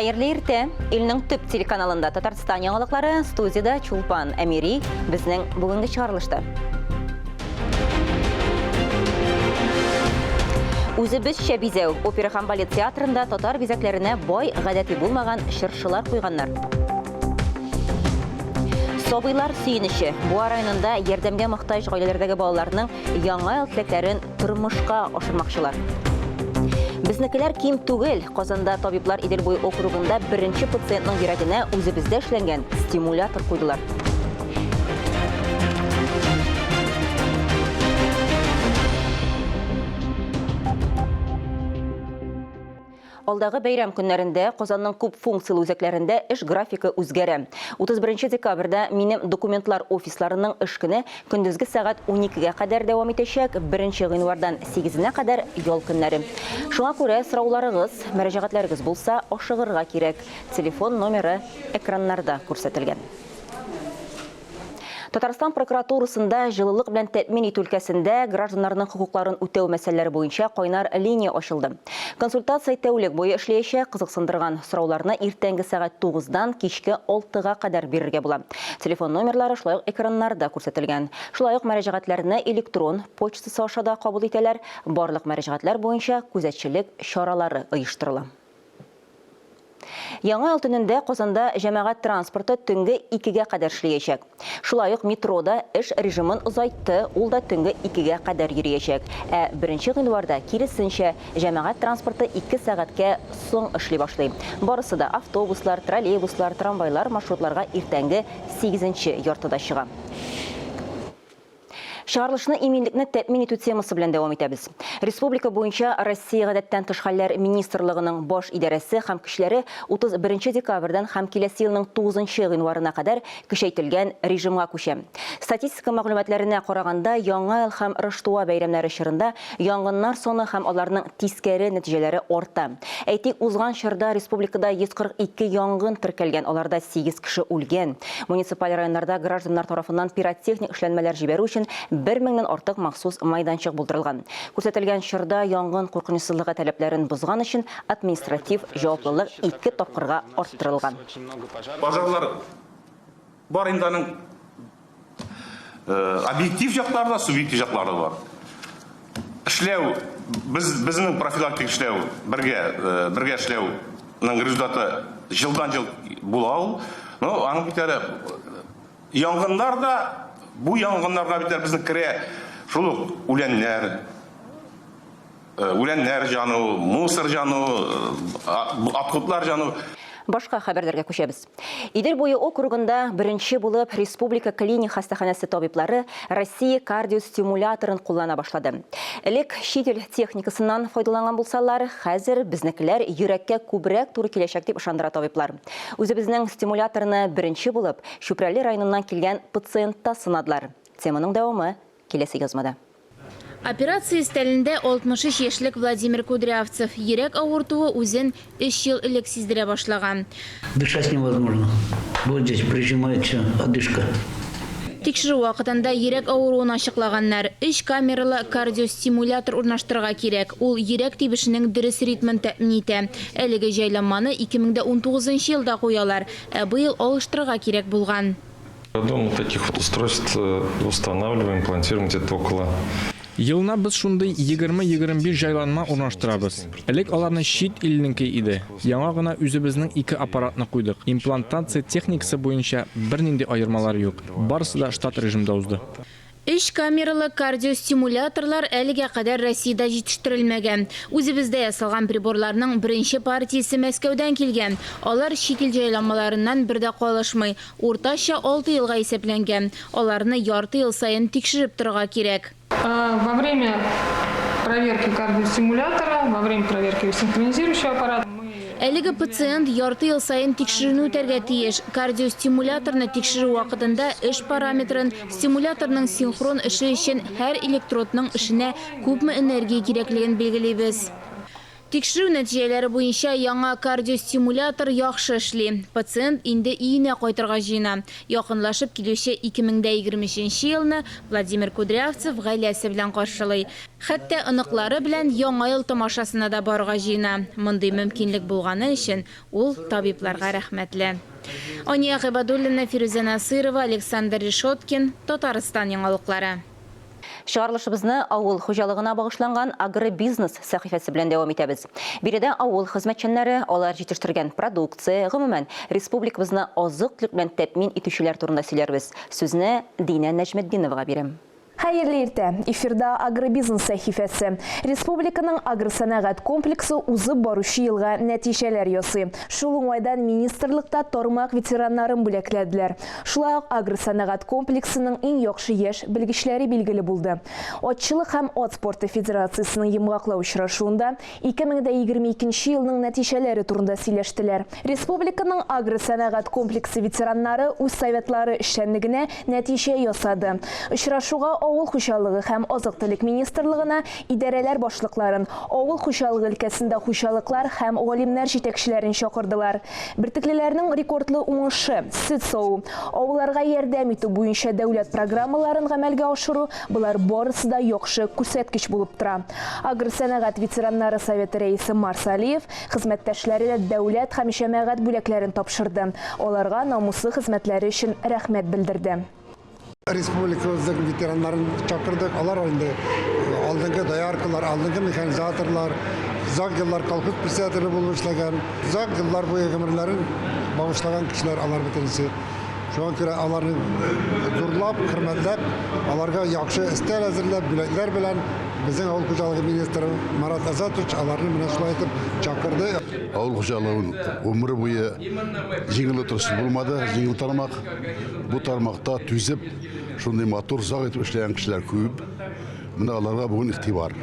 Хәерле иртә! Илнең төп телеканалында Татарстан яңалыклары, студиядә Чулпан Әмири, безнең бүгенге чыгарылышта. Үзебезчә бизәү. Опера һәм балет театрында татар бизәкләренә бай гадәти булмаган чыршылар куйганнар. Сабыйлар сөенече. Буа районында ярдәмгә мохтаҗ гаиләләрдәге балаларның яңа ел теләкләрен тормышка ашырмакчылар. Безнекеләр ким түгел. Казанда табиблар Идел буе округында беренче пациентның йөрәгенә үзебездә эшләнгән стимулятор куйдылар. Алдагы бәйрәм көннәрендә Казанның күп функцияле үзәкләрендә эш графигы үзгәрә. 31 декабрьдә Минем документлар офисларының эш көне көндезге сәгать уникегә кадәр дәвам итәчәк, беренче гыйнвардан сигезенә кадәр ял көннәре. Шуңа күрә сорауларыгыз, мөрәҗәгатьләрегез булса, ашыгырга кирәк. Телефон номеры экраннарда күрсәтелгән. Татарстан прокуратурасында җылылык белән тәэмин итү өлкәсендә гражданнарның хокукларын үтәү мәсьәләләре буенча кайнар линия ачылды. Консультация тәүлек буе эшләячәк, кызыксындырган сорауларны иртәнге сәгать тугыздан кичке алтыга кадәр бирергә була. Телефон номерлары шулай ук экраннарда күрсәтелгән. Шулай ук мөрәҗәгатьләрне электрон почтасы аша да кабул итәләр. Барлык мөрәҗәгатьләр буенча күзәтчелек чаралары оештырыла. Яңа ел төнендә Казанда җәмәгать транспорты төнге икегә кадәр эшләячәк. Шулай ук метро да эш режимын озайтты, ул да төнге икегә кадәр йөриячәк. Ә беренче гыйнварда, киресенчә, җәмәгать транспорты ике сәгатькә соң эшли башлый. Барысы да, автобуслар, троллейбуслар, трамвайлар маршрутларга иртәнге сигезенче яртыда чыга. Чыгарылышны иминлекне тәэмин итү темасы белән дәвам итәбез. Республика буенча Россия Гадәттән тыш хәлләр министрлыгының баш идарәсе һәм көчләре 31 декабрьдән һәм киләсе елның 9 гыйнварына кадәр көчәйтелгән режимга күчә. Статистика мәгълүматларына караганда, Яңа ел һәм Раштуа бәйрәмнәре чорында янгыннар саны һәм аларның тискәре нәтиҗәләре арта. Әйтик, узган чорда республикада 142 янгын теркәлгән, аларда 8 кеше үлгән. Муниципаль районнарда гражданнар тарафыннан пиротехник эшләнмәләр җибәрү өчен бер меңнән артык махсус майданчык булдырылган. Күрсәтелгән чорда янгын куркынычсызлыгы таләпләрен бозган өчен административ җаваплылык ике тапкырга арттырылган. Пожарлар бар инде аның объектив яклары да, субъектив яклары да бар. Эшләү, без безнең профилактик эшләү, бергә бергә эшләүнең результаты елдан-ел була ул. Но аның бит әле янгыннар да, бу янгыннарга бит әле безнең керә шул ук үләннәр, үләннәр җану, мусор җану, отходлар җану. Башка хәбәрләргә күчәбез. Идел буе округында беренче булып Республика клиник хастаханәсе табиблары Россия кардиостимуляторын куллана башлады. Элек чит ил техникасыннан файдаланган булсалар, хәзер безнекеләр йөрәккә күбрәк туры киләчәк дип ышандыра табиблар. Үзебезнең стимуляторны беренче булып Чүпрәле районыннан килгән пациентта сынадылар. Теманың дәвамы киләсе язмада. Операция өстәлендә 63 яшьлек Владимир Кудрявцев. Йөрәк авыртуы үзен өч ел элек сиздерә башлаган. Дышать невозможно. Вот здесь прижимает все, одышка. Тикшерү вакытында йөрәк авыруын ачыклаганнар. Өч камералы кардиостимулятор урнаштырырга кирәк. Ул йөрәк тибешенең дөрес ритмын тәэмин итә. Әлеге җайланманы 2019 елда куялар, ә быел алыштырырга кирәк булган. Году мы таких вот устройств э, устанавливаем, имплантируем где-то около Елына без шундый 20-25 җайланма урнаштырабыз. Элек аларны чит илнеке иде. Яңа гына үзебезнең ике аппаратны куйдык. Имплантация техникасы буенча бернинди аермалар юк. Барысы да штат режимда узды. Өч камералы кардиостимуляторлар әлегә кадәр Россиядә җитештерелмәгән. Үзебездә ясалган приборларның беренче партиясе Мәскәүдән килгән. Алар чит ил җайланмаларыннан бер дә калышмый. Уртача алты елга исәпләнгән. Аларны ярты ел саен тикшереп торырга кирәк. Во время проверки кардиостимулятора, во время проверки синхронизирующего аппарата мы. Әлеге пациент ярты ел саен тикшеренү үтәргә тиеш. Кардиостимуляторны тикшерү вакытында эш параметрын, стимуляторның синхрон эше өчен һәр электродның эшенә күпме энергия кирәклеген билгелибез. Тикшерү нәтиҗәләре буенча яңа кардиостимулятор яхшы эшли. Пациент инде өенә кайтырга җыена. Якынлашып килүче 2023 нче елны Владимир Кудрявцев гаиләсе белән каршылый. Хәтта оныклары белән Яңа ел тамашасына да барырга җыена. Мондый мөмкинлек булганы өчен ул табибларга рәхмәтле. Ания Гыйбадуллина, Фирүзә Насыйрова, Александр Решеткин, Татарстан яңалыклары. Чыгарылышыбызны авыл хуҗалыгына багышланган Агробизнес сәхифәсе белән дәвам итәбез. Биредә авыл хезмәтчәннәре, алар җитештергән продукция, гомумән, республикабызны азык-төлек белән тәэмин итүчеләр турында сөйләрбез. Сүзне Динә Нәҗметдиновага бирәм. Хәерле иртә! Эфирда Агробизнес сәхифәсе. Республиканың агросәнәгать комплексы узып баручы елга нәтиҗәләр ясый. Шул уңайдан министрлыкта тармак ветераннарын бүләкләделәр. Шулай ук агросәнәгать комплексының иң яхшы яшь белгечләре билгеле булды. Атчылык һәм ат спорты федерациясенең йомгаклау очрашуында 2022 нче елның нәтиҗәләре турында сөйләштеләр. Республиканың агросәнәгать комплексы ветераннары үз советлары эшчәнлегенә нәтиҗә ясады. Очрашуга Авыл хуҗалыгы һәм азык-төлек министрлыгына идарәләр башлыкларын, авыл хуҗалыгы өлкәсендә хуҗалыклар һәм галимнәр җитәкчеләрен чакырдылар. Бөртеклеләрнең рекордлы уңышы, сөт саву, авылларга ярдәм итү буенча дәүләт программаларын гамәлгә ашыру, болар барысы да яхшы күрсәткеч булып тора. Агросәнәгать ветераннары советы рәисе Марс Алиев хезмәттәшләренә дәүләт һәм җәмәгать бүләкләрен тапшырды, аларга намуслы хезмәтләре өчен рәхмәт белдерде. Республикабызның ветераннарын чакырдык. Алар инде алдынгы дояркалар, алдынгы механизаторлар, озак еллар колхоз председателе булып эшләгән, озак еллар буе гомерләрен багышлаган кешеләр алар бөтенесе. Шуңа күрә аларны зурлап, хөрмәтләп, аларга яхшы өстәл әзерләп, бүләкләр белән безнең авыл хуҗалыгы министры Марат Азатович аларны менә шулай итеп чакырды. Авыл хуҗалыгы гомере буе җиңел утырыш булмады, җиңел тармак. Бу тармакта түзеп, шундый матур, озак итеп эшләгән кешеләр күп. Менә аларга бүген игътибар.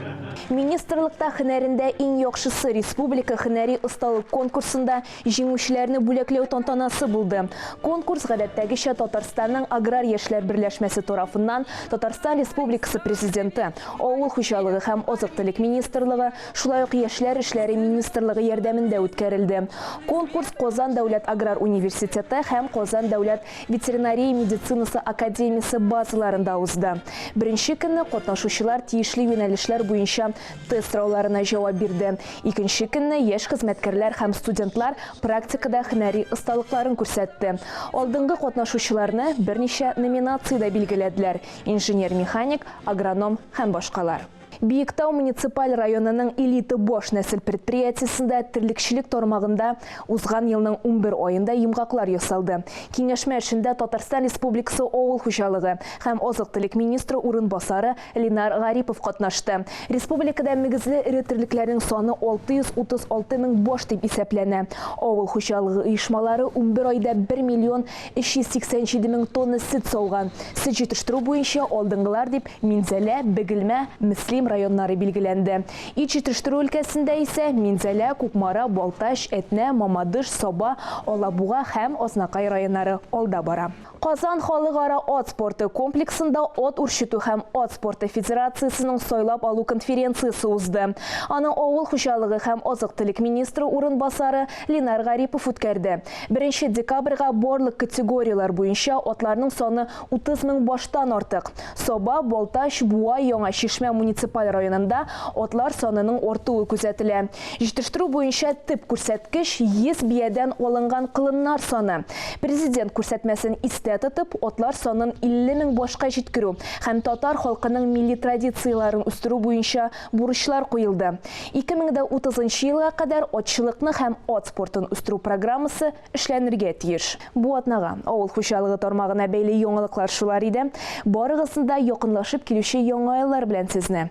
Министрлыкта һөнәрендә иң яхшысы республика һөнәри осталык конкурсында җиңүчеләрне бүләкләү тантанасы булды. Конкурс гадәттәгечә Татарстанның Аграр яшьләр берләшмәсе тарафыннан Татарстан Республикасы Президенты, Авыл хуҗалыгы һәм азык-төлек министрлыгы, Шулай ук Яшьләр эшләре министрлыгы ярдәмендә үткәрелде. Конкурс Казан дәүләт аграр университеты һәм Казан дәүләт ветеринария медицинасы академиясе базаларында узды. Беренче көнне катнашучылар тиешле юнәлешләр буенча тест сорауларына җавап бирде. Икенче көнне яшь хезмәткәрләр һәм студентлар практикада һөнәри осталыкларын күрсәтте. Алдынгы катнашучыларны берничә номинациядә билгеләделәр, инженер-механик, агроном һәм башкалар. Биектау муниципаль районының Элита баш нәсел предприятиесендә терлекчелек тармагында узган елның 11 аенда йомгаклар ясалды. Киңәшмә эшендә Татарстан Республикасы Авыл хуҗалыгы һәм азык-төлек министры урынбасары Ленар Гарипов катнашты. Республикада мөгезле эре терлекләрнең саны 636 мең баш дип исәпләнә. Авыл хуҗалыгы оешмалары 11 айда 1 миллион 387 мең тонна сөт сауган. Сөт җитештерү буенча алдынгылар дип Минзәлә, Бөгелмә, Мөслим районнары билгеләнде. Ит җитештерү өлкәсендә исә Минзәлә, Кукмара, Балтач, Әтнә, Мамадыш, Саба, Алабуга һәм Азнакай районнары алда бара. Казан халыкара ат спорты комплексында ат үрчетү һәм ат спорты федерациясенең сайлап алу конференциясе узды. Аны авыл хуҗалыгы һәм азык-төлек министры урынбасары Ленар Гарипов үткәрде. Беренче декабрьгә барлык категорияләр буенча атларның саны 30 мең баштан артык. Саба, Балтач, Буа, Яңа Чишмә муниципаль районында атлар санының артуы күзәтелә. Җитештерү буенча төп күрсәткеч, 100 биядән алынган колыннар саны. Президент күрсәтмәсен истә тотып, атлар санын 50 мең башка җиткерү һәм татар халкының милли традицияләрен үстерү буенча бурычлар куелды. 2030 нчы елга кадәр атчылыкны һәм ат спортын үстерү программасы эшләнергә тиеш. Бу атнага авыл хуҗалыгы тармагына бәйле яңалыклар шулар иде. Барыгызны да якынлашып килүче Яңа еллар белән сезне!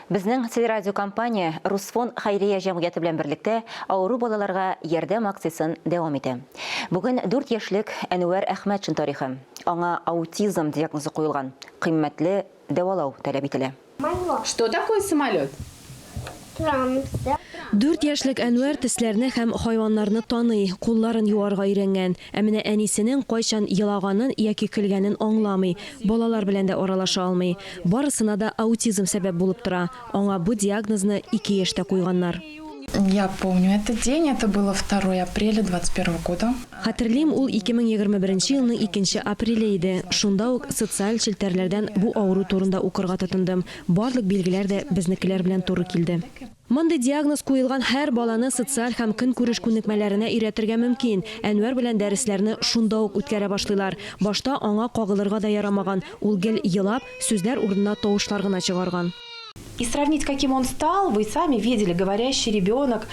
Безнең телерадиокомпания Русфонд хәйрия җәмгыяте белән берлектә авыру балаларга ярдәм акциясен дәвам итә. Бүген дүрт яшьлек Әнвәр Әхмәтшин тарихы. Аңа аутизм диагнозы куелган, кыйммәтле дәвалау таләп ителә. Что такое самолет? Дүрт яшьлек Әнвәр төсләрне һәм хайваннарны таный, кулларын юарга өйрәнгән. Ә менә әнисенең кайчан елаганын яки көлгәнен аңламый, балалар белән дә аралаша алмый. Барысына да аутизм сәбәп булып тора. Аңа бу диагнозны ике яшьтә куйганнар. Я помню этот день, это было 2 апреля 21 года. Хәтерлим, ул 2021 елның икенче апреле иде. Шунда ук социаль челтәрләрдән бу авыру турында укырга тотындым. Барлык билгеләр дә безнекеләр белән туры килде. Мондый диагноз куелган һәр баланы социаль һәм көнкүреш күнекмәләренә өйрәтергә мөмкин. Әнвәр белән дәресләрне шунда ук үткәрә башлыйлар. Башта аңа кагылырга да ярамаган, ул гел елап, сүзләр урынына тавышлар гына чыгарган. И сравнить, каким он стал, вы сами видели, говорящий ребенок.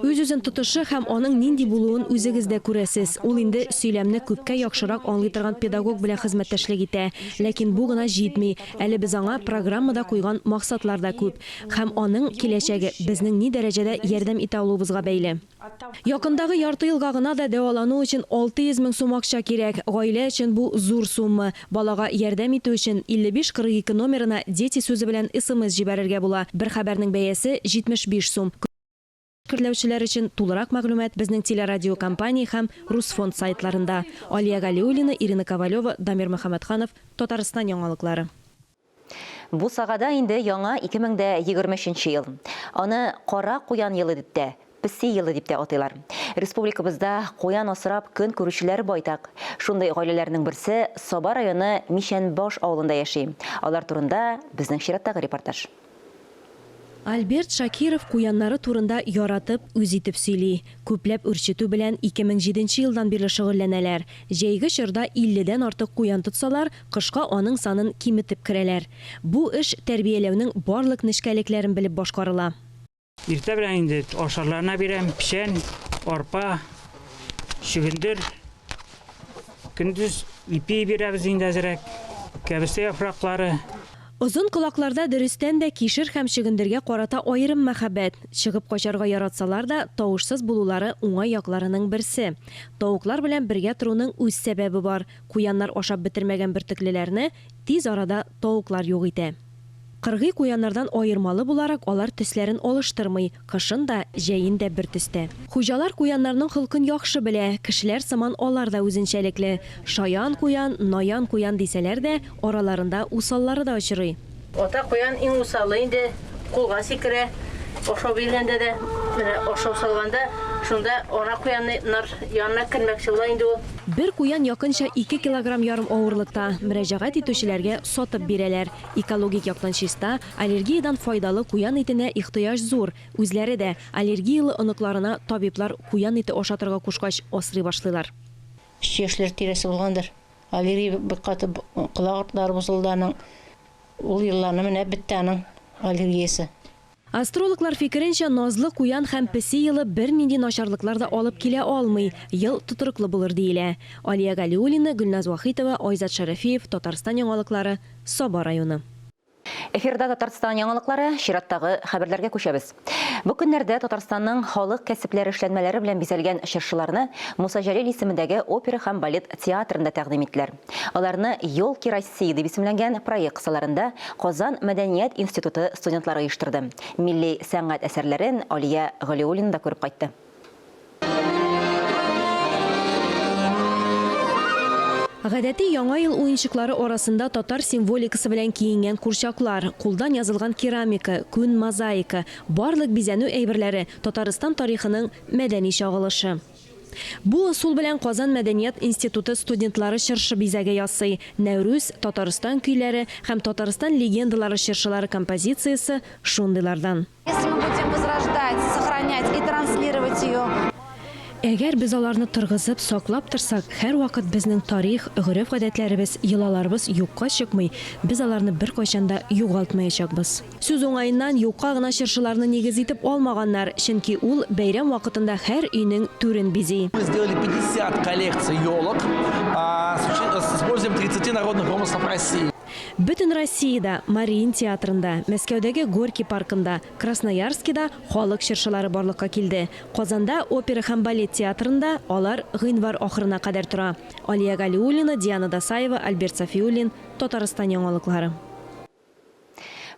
Үз-үзен тотышы һәм аның нинди булуын үзегез дә күрәсез. Ул инде сөйләмне күпкә яхшырак аңлый торган педагог белән хезмәттәшлек итә. Ләкин бу гына җитми. Әле без аңа программада куйган максатлар да күп. Һәм аның киләчәге безнең ни дәрәҗәдә ярдәм итә алуыбызга бәйле. Якындагы ярты елга гына да дәвалану өчен 600 мең сум акча кирәк. Гаилә өчен бу зур сумма. Балага ярдәм итү өчен 55 42 номерына Дети сүзе белән смс җибәрергә була. Бер хәбәрнең бәясе, 75 сум. Керләүчеләр өчен тулырак мәгълүмат безнең телерадиокомпания һәм Русфонд сайтларында. Алия Галиуллина, Ирина Ковалева, Дамир Мөхәммәтханов, Татарстан яңалыклары. Бусагада инде яңа 2023 нче ел. Аны Кара куян елы дип тә, Песи елы дип тә атыйлар. Республикабызда куян асрап көн күрүчеләр байтак. Шундый гаиләләрнең берсе Саба районы Мичәнбаш авылында яши. Алар турында безнең чираттагы репортаж. Альберт Шакиров куяннары турында яратып, үз итеп сөйли. Күпләп үрчетү белән 2007 нче елдан бирле шөгыльләнәләр. Җәйге чорда илледән артык куян тотсалар, кышка аның санын киметеп керәләр. Бу эш тәрбияләүнең барлык нечкәлекләрен белеп башкарыла. Иртә белән инде ашарларына бирәм, печән, арпа, чөгендер. Көндез ипи бирәбез инде әзрәк, кәбестә яфраклары. Озын колакларда дөрестән дә кишер һәм чөгендергә карата аерым мәхәббәт. Чыгып качарга яратсалар да, тавышсыз булулары уңай якларының берсе. Тавыклар белән бергә торуның үз сәбәбе бар, куяннар ашап бетермәгән бөртеклеләрне тиз арада тавыклар юк итә. Кыргый куяннардан аермалы буларак, алар төсләрен алыштырмый, кышын да, җәен дә бер төстә. Хуҗалар куяннарның холкын яхшы белә, кешеләр сыман алар да үзенчәлекле. Шаян куян, наян куян дисәләр дә, араларында усаллары да очрый. Ата куян иң усалы инде, кулга сикерә, ашау биргәндә дә, менә ашау салганда, шунда ана куяннар янына кермәкче була инде ул. Бер куян якынча ике килограмм ярым авырлыкта. Мөрәҗәгать итүчеләргә сатып бирәләр. Экологик яктан чиста, аллергиядән файдалы куян итенә ихтыяҗ зур. Үзләре дә, аллергияле оныкларына табиблар куян ите ашатырга кушкач, асрый башлыйлар. Өч яшьләр тирәсе булгандыр. Аллергия бик каты, колак артлары бозылды аның. Ул елларны менә бетте аның аллергиясе. Астрологлар фикеренчә, назлы куян һәм песи елы бернинди начарлыклар да алып килә алмый, ел тотрыклы булыр диелә. Алия Галиуллина, Гөлназ Вахитова, Айзат Шәрәфиев, Татарстан яңалыклары, Саба районы. Эфирда Татарстан яңалыклары, чираттагы хәбәрләргә күчәбез. Бу көннәрдә Татарстанның халык кәсепләре эшләнмәләре белән бизәлгән чыршыларны Муса Җәлил исемендәге опера һәм балет театрында тәкъдим иттеләр. Аларны Елки России дип исемләнгән проект кысаларында Казан мәдәният институты студентлары оештырды. Милли сәнгать әсәрләрен Алия Галиуллина да күреп кайтты. Гадәти Яңа ел уенчыклары арасында татар символикасы белән киенгән курчаклар, кулдан язылган керамика, күн мозаика, барлык бизәнү әйберләре Татарстан тарихының мәдәни чагылышы. Бу ысул белән Казан мәдәният институты студентлары чыршы бизәге ясый. Нәүрүз, Татарстан көйләре һәм Татарстан легендалары чыршылары композициясе шундыйлардан. Если мы будем возрождать, сохранять и транслировать ее. Әгәр без аларны торгызып, саклап торсак, һәрвакыт безнең тарих, гореф-гадәтләребез, йолаларыбыз юкка чыкмый, без аларны беркайчан да югалтмаячакбыз. Сүз уңаеннан, юкка гына чыршыларны нигез итеп алмаганнар, чөнки ул бәйрәм вакытында һәр өйнең түрен бизи. Мы сделали 50 коллекций елок с использованием 30 народных промыслов России. Бөтен Россиядә, Мариин театрында, Мәскәүдәге Горький паркында, Красноярскида халык чыршылары барлыкка килде. Казанда Опера һәм балет театрында алар гыйнвар ахырына кадәр тора. Алия Галиуллина, Диана Дасаева, Альберт Сафиуллин, Татарстан яңалыклары.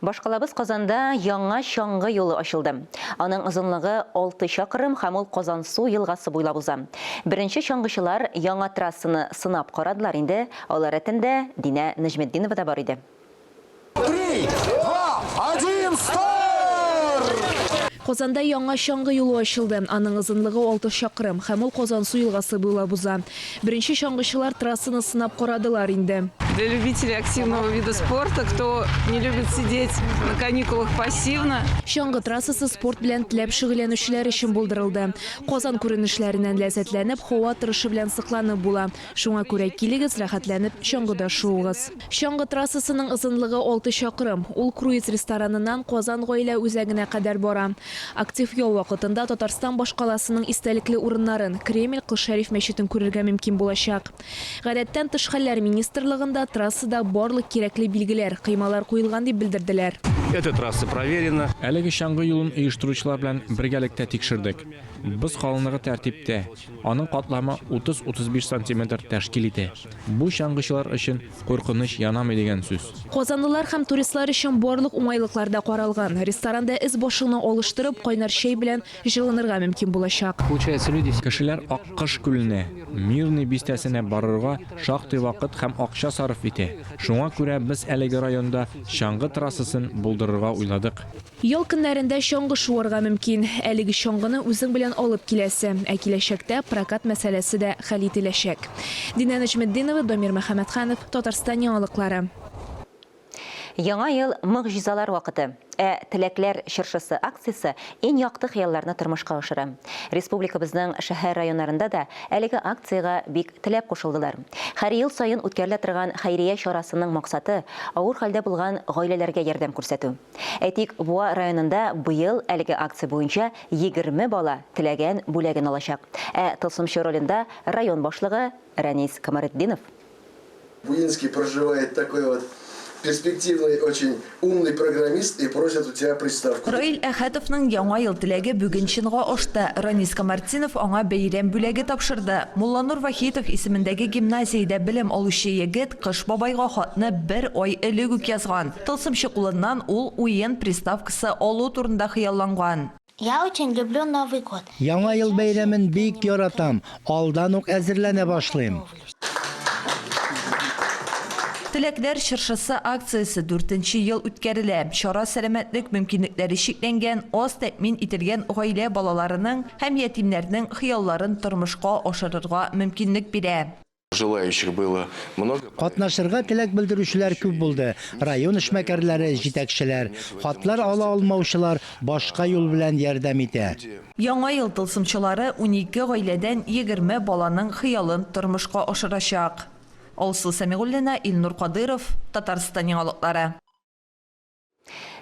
Башкалабыз Казанда яңа чаңгы юлы ачылды. Аның озынлыгы 6 чакрым һәм ул Казансу елгасы буйлап уза. Беренче чаңгычылар яңа трассаны сынап карадылар инде, алар рәтендә Динә Нәҗметдинова да бар иде. Три, два, один, старт! Казанда яңа чаңгы юлы ачылды. Аның озынлыгы 6 чакрым һәм ул Казансу елгасы буйлап уза. Беренче чаңгычылар трассаны сынап карадылар инде. Для любителей активного вида спорта, кто не любит сидеть на каникулах пассивно. Чаңгы трассасы спорт белән теләп шөгыльләнүчеләр өчен булдырылды. Казан күренешләреннән ләззәтләнеп, һава торышы белән сокланып була. Шуңа күрә килегез, рәхәтләнеп чаңгыда шуыгыз. Чаңгы трассасының озынлыгы 6 чакрым. Ул Круиз рестораныннан Казан гаилә үзәгенә кадәр бара. Актив ял вакытында Татарстан башкаласының истәлекле урыннарын, Кремль, Кол Шәриф мәчетен күрергә мөмкин булачак. Гадәттән тыш хәлләр министрлыгында трассада барлык кирәкле билгеләр, коймалар куелган дип белдерделәр. Эта трасса проверена. Әлеге чаңгы юлын оештыручылар белән бергәлектә тикшердек. Боз калынлыгы тәртиптә, аның катламы 30-35 сантиметр тәшкил итә. Бу чаңгычылар өчен куркыныч янамый дигән сүз. Казанлылар һәм туристлар өчен барлык уңайлыклар да каралган. Ресторанда өс-башыңны алыштырып, кайнар чәй белән җылынырга мөмкин булачак. Кешеләр Аккош күленә, Мирный бистәсенә барырга шактый вакыт һәм акча сарыф итә. Шуңа күрә без әлеге районда чаңгы трассасын булдырырга уйладык. Ял көннәрендә чаңгы шуарга мөмкин. Әлеге чаңгыны үзең белән алып киләсе. Ә киләчәктә прокат мәсьәләсе дә хәл ителәчәк. Динә Нәҗметдинова, Дамир Мөхәммәтханов, Татарстан яңалыклары. Яңа ел, могҗизалар вакыты. Ә Теләкләр чыршысы акциясе иң якты хыялларны тормышка ашыра. Республикабызның шәһәр-районнарында да әлеге акциягә бик теләп кушылдылар. Һәр ел саен үткәрелә торган хәйрия чарасының максаты, авыр хәлдә булган гаиләләргә ярдәм күрсәтү. Әйтик, Буа районында быел әлеге акция буенча 20 бала теләгән бүләген алачак. Ә тылсымчы ролендә район башлыгы Рәнис Камаретдинов. Буинский проживает такой вот перспективный, очень умный программист и просит у тебя приставку. Раил Әхәтовның Яңа ел теләге бүген чынга ашты. Ранис Камартдинов аңа бәйрәм бүләге тапшырды. Мулланур Вахитов исемендәге гимназиядә белем алучы егет Кыш бабайга хатны бер ай элек үк язган. Тылсымчы кулыннан ул уен приставкасы алу турында хыялланган. Я очень люблю Новый год. Яңа ел бәйрәмен бик яратам, алдан ук әзерләнә башлыйм. Теләкләр чыршысы акциясе дүртенче ел үткәрелә. Чара сәламәтлек мөмкинлекләре чикләнгән, аз тәэмин ителгән гаилә балаларының һәм ятимнәрнең хыялларын тормышка ашырырга мөмкинлек бирә. Желающих было много. Катнашырга теләк белдерүчеләр күп булды, район эшмәкәрләре, җитәкчеләр. Хатлар ала алмаучылар башка юл белән ярдәм итә. Яңа ел тылсымчылары 12 гаиләдән 20 баланың хыялын тормышка ашырачак. Алсу Сәмигуллина, Илнур Кадыйров, Татарстан яңалыклары.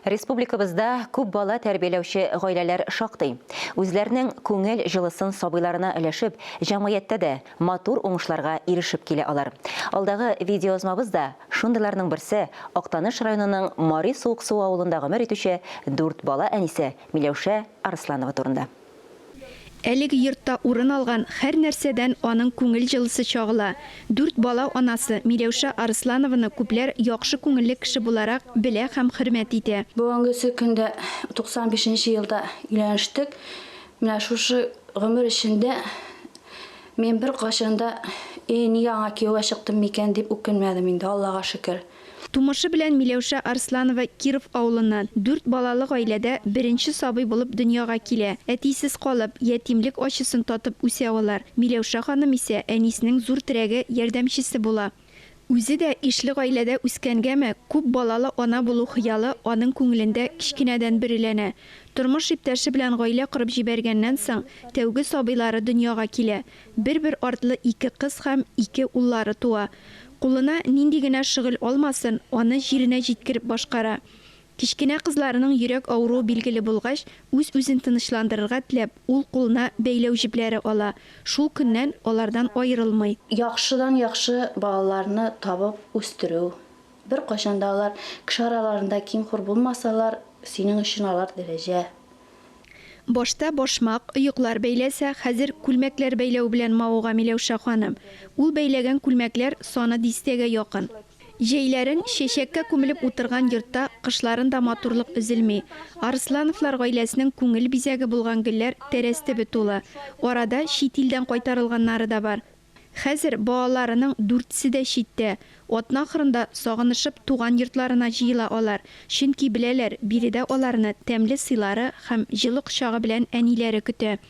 Республикабызда күп бала тәрбияләүче гаиләләр шактый. Үзләренең күңел җылысын сабыйларына өләшеп, җәмгыятьтә дә матур уңышларга ирешеп килә алар. Алдагы видеоязмабыз да шундыйларның берсе, Актаныш районының Мари Суыксуы авылында гомер итүче дүрт бала әнисе Миләүшә Арсланова турында. Әлеге йортта урын алган һәр нәрсәдән аның күңел җылысы чагыла. Дүрт бала анасы Миләүшә Арысланованы күпләр яхшы күңелле кеше буларак белә һәм хөрмәт итә. Бүгенгесе көндә 95 нче елда өйләнештек. Менә шушы гомер эчендә мин беркайчан да, И, нигә аңа кияүгә чыктым микән, дип үкенмәдем инде, Аллага шөкер. Тумышы белән Миләүшә Арсланова Киров авылыннан. Дүрт балалы гаиләдә беренче сабый булып дөньяга килә. Әтисез калып, ятимлек ачысын татып үсә алар. Миләүшә ханым исә әнисенең зур терәге, ярдәмчесе була. Үзе дә ишле гаиләдә үскәнгәме, күп балалы ана булу хыялы аның күңелендә кечкенәдән бөреләнә. Тормыш иптәше белән гаилә корып җибәргәннән соң, тәүге сабыйлары дөньяга килә. Бер-бер артлы ике кыз һәм ике уллары туа. Кулына нинди генә шөгыль алмасын, аны җиренә җиткереп башкара. Кечкенә кызларының йөрәк авыруы билгеле булгач, үз-үзен тынычландырырга теләп, ул кулына бәйләү җепләре ала. Шул көннән алардан аерылмый. Яхшыдан яхшы балаларны табып үстерү. Беркайчан да алар кеше араларында ким-хур булмасалар, синең өчен алар дәрәҗә. Башта башмак, оеклар бәйләсә, хәзер күлмәкләр бәйләү белән мавыга Миләүшә ханым. Ул бәйләгән күлмәкләр саны дистәгә якын. Җәйләрен чәчәккә күмелеп утырган йортта кышларын да матурлык өзелми. Арслановлар гаиләсенең күңел бизәге булган гөлләр тәрәз төбе тулы. Арада чит илдән кайтарылганнары да бар. Хәзер балаларының дүртесе дә читтә. Атна ахырында сагынышып туган йортларына җыела алар, чөнки беләләр, биредә аларны тәмле сыйлары һәм җылы кочагы белән әниләре көтә.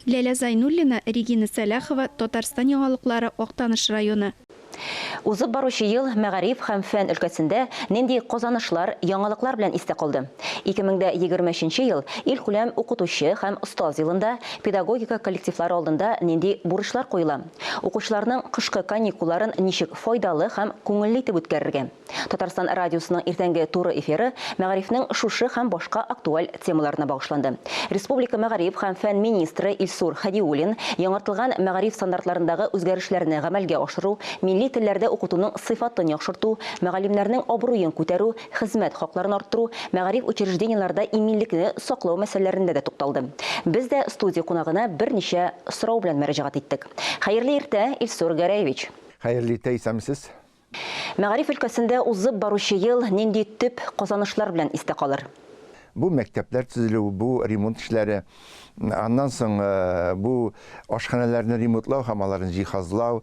Ләлә Зайнуллина, Регина Сәлахова, Татарстан яңалыклары, Актаныш районы. Узып баручы ел мәгариф һәм фән өлкәсендә нинди казанышлар, яңалыклар белән истә калды? 2023 нче ел илкүләм укытучы һәм остаз елында педагогика коллективлары алдында нинди бурычлар куела? Укучыларның кышкы каникулларын ничек файдалы һәм күңелле итеп үткәрергә? Татарстан радиосының иртәнге туры эфиры мәгарифнең шушы һәм башка актуаль темаларына багышланды. Республика мәгариф һәм фән министры Илсур Һадиуллин яңартылган мәгариф стандартларындагы үзгәрешләрне гамәлгә ашыру, милли телләрдә укытуның сыйфатын яхшырту, мөгаллимнәрнең абруен күтәрү, хезмәт хакларын арттыру, мәгариф учреждениеләрдә иминлекне саклау мәсьәләләрендә дә тукталды. Без дә студия кунагына берничә сорау белән мөрәҗәгать иттек. Хәерле иртә, Илсур Гәрәевич! Хәерле иртә, исәнмесез! Мәгариф өлкәсендә узып баручы ел нинди төп казанышлар белән истә калыр? Бу мәктәпләр төзелү, бу ремонт эшләре, аннан соң бу ашханәләрне ремонтлау һәм аларны җиһазлау,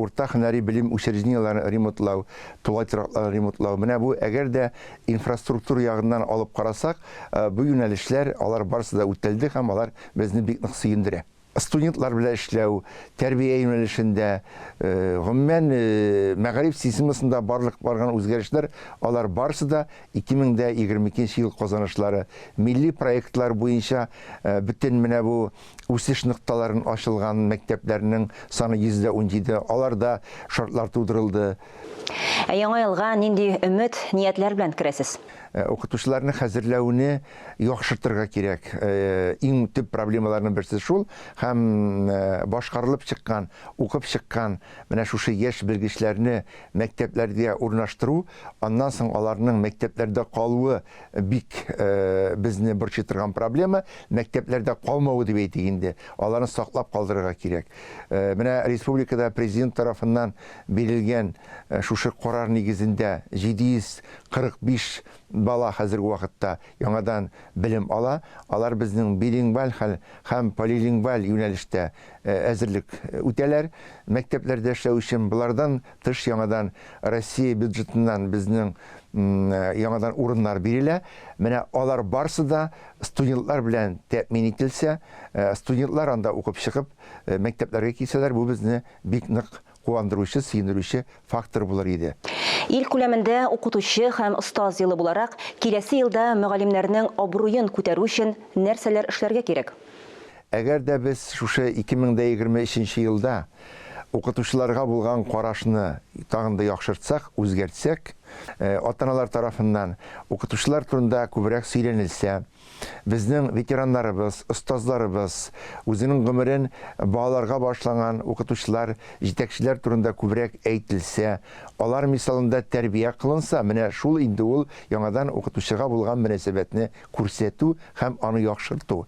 урта һөнәри белем учреждениеләрен ремонтлау, тулай торакларны ремонтлау. Менә бу, әгәр дә инфраструктура ягыннан алып карасак, бу юнәлешләр, алар барысы да үтәлде һәм алар безне бик нык сөендерә. Студентлар белән эшләү, тәрбия юнәлешендә, гомумән, мәгариф системасында барлык барган үзгәрешләр, алар барысы да 2022 нче ел казанышлары. Милли проектлар буенча бөтен менә бу үсеш нокталарын ачылган мәктәпләрнең саны 117, аларда шартлар тудырылды. Ә яңа елга нинди өмет, ниятләр белән керәсез? Укытучыларны хәзерләүне яхшыртырга кирәк. Иң төп проблемаларның берсе шул. Һәм башкарылып чыккан, укып чыккан менә шушы яшь белгечләрне мәктәпләргә урнаштыру, аннан соң аларның мәктәпләрдә калуы бик безне борчый торган проблема. Мәктәпләрдә калмавы дип әйтик инде, аларны саклап калдырырга кирәк. Менә республикада президент тарафыннан бирелгән шушы карар нигезендә 745 бала хәзерге вакытта яңадан белем ала. Алар безнең билингваль һәм полилингваль юнәлештә әзерлек үтәләр. Мәктәпләрдә эшләү өчен болардан тыш яңадан Россия бюджетыннан безнең яңадан урыннар бирелә. Менә алар барсы да студентлар белән тәэмин ителсә, студентлар анда укып чыгып, мәктәпләргә килсәләр, бу безне бик нык куандыручы, сөендерүче фактор булыр иде. Ил күләмендә укытучы һәм остаз елы буларак, киләсе елда мөгаллимнәрнең абруен күтәрү өчен нәрсәләр эшләргә кирәк? Әгәр дә без шушы 2023 нче елда укытучыларга булган карашны тагын да яхшыртсак, үзгәртсәк, ата-аналар тарафыннан укытучылар турында күбрәк сөйләнелсә, Безнең ветераннарыбыз, остазларыбыз, үзенең гомерен балаларга багышланган укытучылар, җитәкчеләр турында күбрәк әйтелсә, алар мисалында тәрбия кылынса, менә шул инде ул яңадан укытучыга булган мөнәсәбәтне күрсәтү һәм аны яхшырту.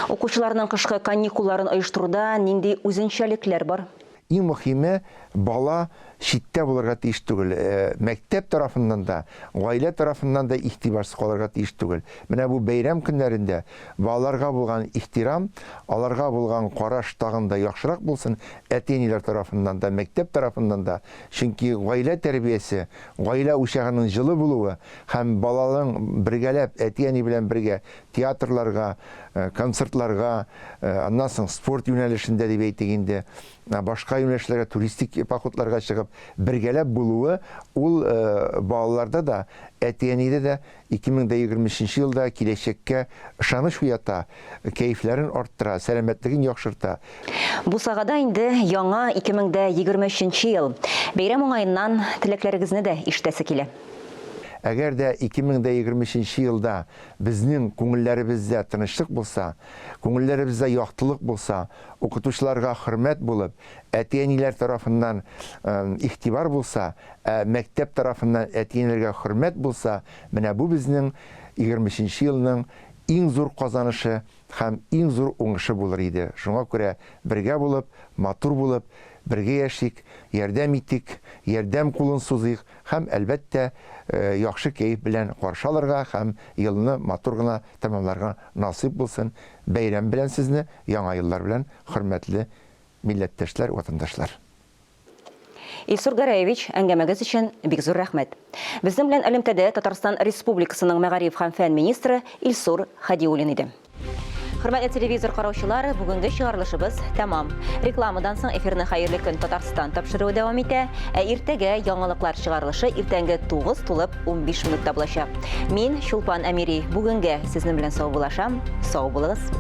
Укучыларның кышкы каникулларын оештыруда нинди үзенчәлекләр бар? Иң мөхиме, бала читтә булырга тиеш түгел. Мәктәп тарафыннан да, гаилә тарафыннан да игътибарсыз калырга тиеш түгел. Менә бу бәйрәм көннәрендә балаларга булган ихтирам, аларга булган караш тагын да яхшырак булсын, әти-әниләр тарафыннан да, мәктәп тарафыннан да. Чөнки гаилә тәрбиясе, гаилә учагының җылы булуы һәм баланың бергәләп, әти-әни белән бергә театрларга, концертларга, аннан соң спорт юнәлешендә дип әйтик инде, башка юнәлешләргә, туристик походларга чыгып, бергәләп булуы, ул балаларда да, әти-әнидә дә 2023 елда киләчәккә ышаныч уята, кәефләрен арттыра, сәламәтлеген яхшырта. Бусагада инде яңа 2023 ел. Бәйрәм уңаеннан теләкләрегезне дә ишетәсе килә. Әгәр дә 2023 елда безнең күңелләребездә тынычлык булса, күңелләребездә яктылык булса, укытучыларга хөрмәт булып, әти-әниләр тарафыннан игътибар булса, ә мәктәп тарафыннан әти-әниләргә хөрмәт булса, менә бу безнең 23 нче елның иң зур казанышы. һәм иң зур уңышы булыр иде. Шуңа күрә бергә булып, матур булып, бергә яшик, ярдәм итик, ярдәм кулын сузыйк һәм, әлбәттә, яхшы кәеф белән каршы алырга һәм елны матур гына тәмамларга насыйп булсын. Бәйрәм белән сезне, Яңа еллар белән, хөрмәтле милләттәшләр, ватандашлар! Илсур Гәрәевич, әңгәмәгез өчен бик зур рәхмәт. Безнең белән элемтәдә Татарстан Республикасының мәгариф һәм фән министры Илсур Хәдиуллин иде. Хөрмәтле телевизор караучылар, бүгенге чыгарылышыбыз тәмам. Рекламадан соң эфирны Хәерле көн Татарстан тапшыруы дәвам итә, ә иртәгә яңалыклар чыгарылышы иртәнге 9 тулып 15 минутта булачак. Мин, Чулпан Әмири, бүгенгә сезнең белән саубуллашам. Сау булыгыз.